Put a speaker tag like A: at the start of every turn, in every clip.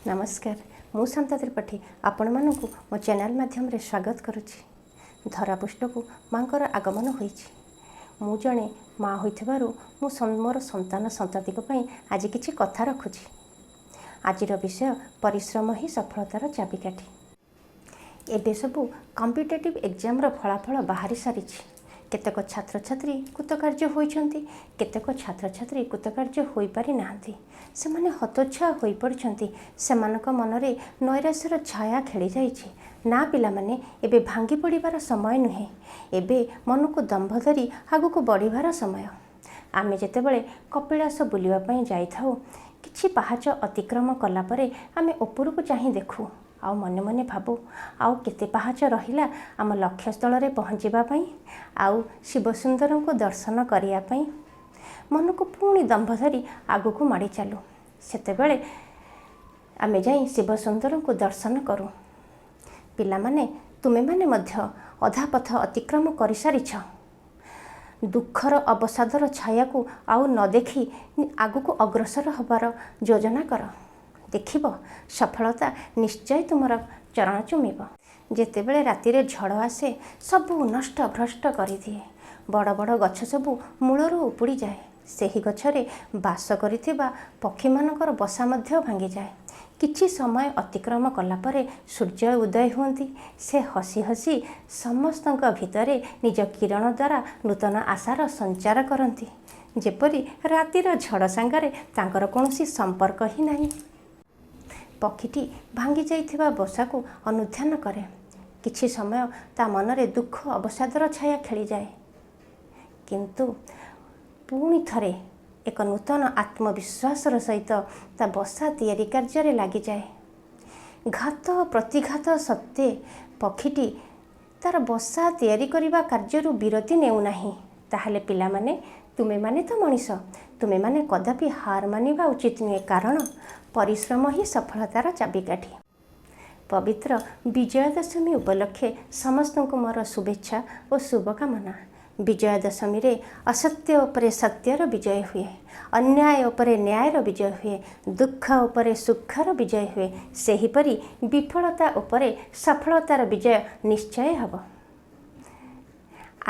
A: ନମସ୍କାର, ମୁଁ ଶାନ୍ତା ତ୍ରିପାଠୀ ଆପଣମାନଙ୍କୁ ମୋ ଚ୍ୟାନେଲ୍ ମାଧ୍ୟମରେ ସ୍ୱାଗତ କରୁଛି। ଧରାପୃଷ୍ଠକୁ ମାଙ୍କର ଆଗମନ ହୋଇଛି। ମୁଁ ଜଣେ ମା ହୋଇଥିବାରୁ ମୁଁ ମୋର ସନ୍ତାନ ସନ୍ତତିଙ୍କ ପାଇଁ ଆଜି କିଛି କଥା ରଖୁଛି। ଆଜିର ବିଷୟ, ପରିଶ୍ରମ ହିଁ ସଫଳତାର ଚାବିକାଠି। ଏବେ ସବୁ କମ୍ପିଟେଟିଭ୍ ଏକ୍ଜାମ୍ର ଫଳାଫଳ ବାହାରି ସାରିଛି। କେତେକ ଛାତ୍ରଛାତ୍ରୀ କୃତକାର୍ଯ୍ୟ ହୋଇଛନ୍ତି, କେତେକ ଛାତ୍ରଛାତ୍ରୀ କୃତକାର୍ଯ୍ୟ ହୋଇପାରି ନାହାନ୍ତି। ସେମାନେ ହତୋତ୍ସାହ ହୋଇପଡ଼ିଛନ୍ତି। ସେମାନଙ୍କ ମନରେ ନୈରାଶ୍ୟର ଛାୟା ଖେଳିଯାଇଛି। ନା ପିଲାମାନେ, ଏବେ ଭାଙ୍ଗି ପଡ଼ିବାର ସମୟ ନୁହେଁ। ଏବେ ମନକୁ ଦମ୍ଭ ଧରି ଆଗକୁ ବଢ଼ିବାର ସମୟ। ଆମେ ଯେତେବେଳେ କପିଳାସ ବୁଲିବା ପାଇଁ ଯାଇଥାଉ, କିଛି ପାହାଚ ଅତିକ୍ରମ କଲା ପରେ ଆମେ ଉପରକୁ ଚାହିଁ ଦେଖୁ ଆଉ ମନେ ମନେ ଭାବୁ, ଆଉ କେତେ ପାହାଚ ରହିଲା ଆମ ଲକ୍ଷ୍ୟସ୍ଥଳରେ ପହଞ୍ଚିବା ପାଇଁ ଆଉ ଶିବସୁନ୍ଦରଙ୍କୁ ଦର୍ଶନ କରିବା ପାଇଁ? ମନକୁ ପୁଣି ଦମ୍ଭ ଧରି ଆଗକୁ ମାଡ଼ି ଚାଲୁ। ସେତେବେଳେ ଆମେ ଯାଇ ଶିବସୁନ୍ଦରଙ୍କୁ ଦର୍ଶନ କରୁ। ପିଲାମାନେ, ତୁମେମାନେ ମଧ୍ୟ ଅଧା ପଥ ଅତିକ୍ରମ କରିସାରିଛ। ଦୁଃଖର ଅବସାଦର ଛାୟାକୁ ଆଉ ନ ଦେଖି ଆଗକୁ ଅଗ୍ରସର ହେବାର ଯୋଜନା କର। ଦେଖିବ, ସଫଳତା ନିଶ୍ଚୟ ତୁମର ଚରଣ ଚୁମିବ। ଯେତେବେଳେ ରାତିରେ ଝଡ଼ ଆସେ, ସବୁ ନଷ୍ଟ ଭ୍ରଷ୍ଟ କରିଦିଏ। ବଡ଼ ବଡ଼ ଗଛ ସବୁ ମୂଳରୁ ଉପୁଡ଼ିଯାଏ। ସେହି ଗଛରେ ବାସ କରିଥିବା ପକ୍ଷୀମାନଙ୍କର ବସା ମଧ୍ୟ ଭାଙ୍ଗିଯାଏ। କିଛି ସମୟ ଅତିକ୍ରମ କଲା ପରେ ସୂର୍ଯ୍ୟ ଉଦୟ ହୁଅନ୍ତି। ସେ ହସି ହସି ସମସ୍ତଙ୍କ ଭିତରେ ନିଜ କିରଣ ଦ୍ୱାରା ନୂତନ ଆଶାର ସଞ୍ଚାର କରନ୍ତି, ଯେପରି ରାତିର ଝଡ଼ ସାଙ୍ଗରେ ତାଙ୍କର କୌଣସି ସମ୍ପର୍କ ହିଁ ନାହିଁ। ପକ୍ଷୀଟି ଭାଙ୍ଗି ଯାଇଥିବା ବସାକୁ ଅନୁଧ୍ୟାନ କରେ। କିଛି ସମୟ ତା ମନରେ ଦୁଃଖ ଅବସାଦର ଛାୟା ଖେଳିଯାଏ, କିନ୍ତୁ ପୁଣି ଥରେ ଏକ ନୂତନ ଆତ୍ମବିଶ୍ୱାସର ସହିତ ତା ବସା ତିଆରି କାର୍ଯ୍ୟରେ ଲାଗିଯାଏ। ଘାତ ପ୍ରତିଘାତ ସତ୍ତ୍ୱେ ପକ୍ଷୀଟି ତାର ବସା ତିଆରି କରିବା କାର୍ଯ୍ୟରୁ ବିରତି ନେଉନାହିଁ। ତାହେଲେ ପିଲାମାନେ, ତୁମେମାନେ ତ ମଣିଷ। ତୁମେମାନେ କଦାପି ହାର ମାନିବା ଉଚିତ ନୁହେଁ, କାରଣ ପରିଶ୍ରମ ହିଁ ସଫଳତାର ଚାବିକାଠି। ପବିତ୍ର ବିଜୟା ଦଶମୀ ଉପଲକ୍ଷେ ସମସ୍ତଙ୍କୁ ମୋର ଶୁଭେଚ୍ଛା ଓ ଶୁଭକାମନା। ବିଜୟା ଦଶମୀରେ ଅସତ୍ୟ ଉପରେ ସତ୍ୟର ବିଜୟ ହୁଏ, ଅନ୍ୟାୟ ଉପରେ ନ୍ୟାୟର ବିଜୟ ହୁଏ, ଦୁଃଖ ଉପରେ ସୁଖର ବିଜୟ ହୁଏ। ସେହିପରି ବିଫଳତା ଉପରେ ସଫଳତାର ବିଜୟ ନିଶ୍ଚୟ ହେବ।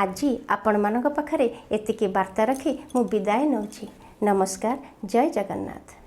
A: ଆଜି ଆପଣମାନଙ୍କ ପାଖରେ ଏତିକି ବାର୍ତ୍ତା ରଖି ମୁଁ ବିଦାୟ ନେଉଛି। ନମସ୍କାର, ଜୟ ଜଗନ୍ନାଥ।